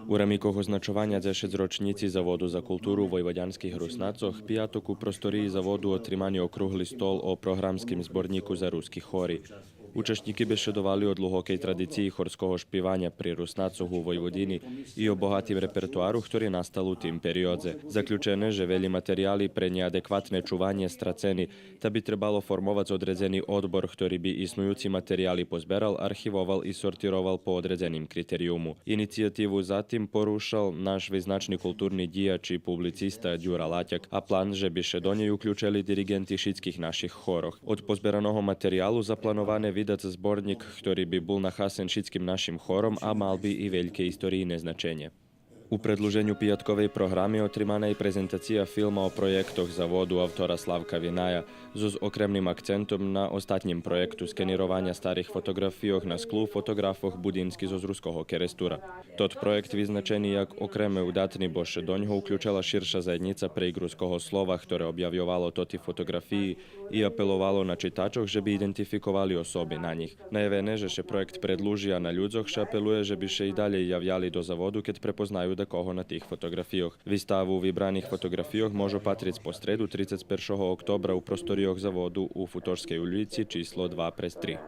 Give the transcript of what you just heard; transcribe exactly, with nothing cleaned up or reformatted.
У рамикох означованя дзешец рочнїци Заводу за културу войводянских Руснацох, пияток у просториї Заводу отримани округли стол о програмским зборнїку за руски хори. Учашнїки бешедовали о длугокей традициї хорского шпиваня при Руснацох у Войводини и о богатим репертуару хтори настал у тим периодзе. Заключене же велї материяли пре нєадекватне чуванє страцени, та би требало формовац одредзени одбор хтори би иснуюци материяли позберал, архивовал и сортировал по одредзеним критериюму. Инициятиву за тим порушал наш визначни културни дїяч и публициста Дюра Латяк, а план же би ше до нєй уключели дириґенти шицких наших хорох. Од позбераного материялу заплановане видац зборнїк хтори би бул нахасен шицким нашим хором, а мал би и вельке историйне значенє. У предлуженю пиятковей програми отримана и презентация филма о проєктох Заводу автора Славка Виная, зоз окремним акцентом на остатнїм проєкту скенированя старих фотоґрафийох на склу фотоґрафох Будински зоз Руского Керестура. Тот проєкт визначени як окреме удатни, бо ше до нього уключела ширша заєднїца прейґ Руского слова, хторе обявйовало тоти фотоґрафиї и апеловало на читачох же би идентификовали особи на нїх. Наявене же ше проєкт предлужи, а на людзох ше апелує же би ше и далєй явяли до Заводу кед препознаю дакого на тих фотоґрафийох. Виставу вибраних фотоґрафийох можу патриц по стреду, трицец першого октобра, у просторийох Заводу у Футошскей улїци число два през три.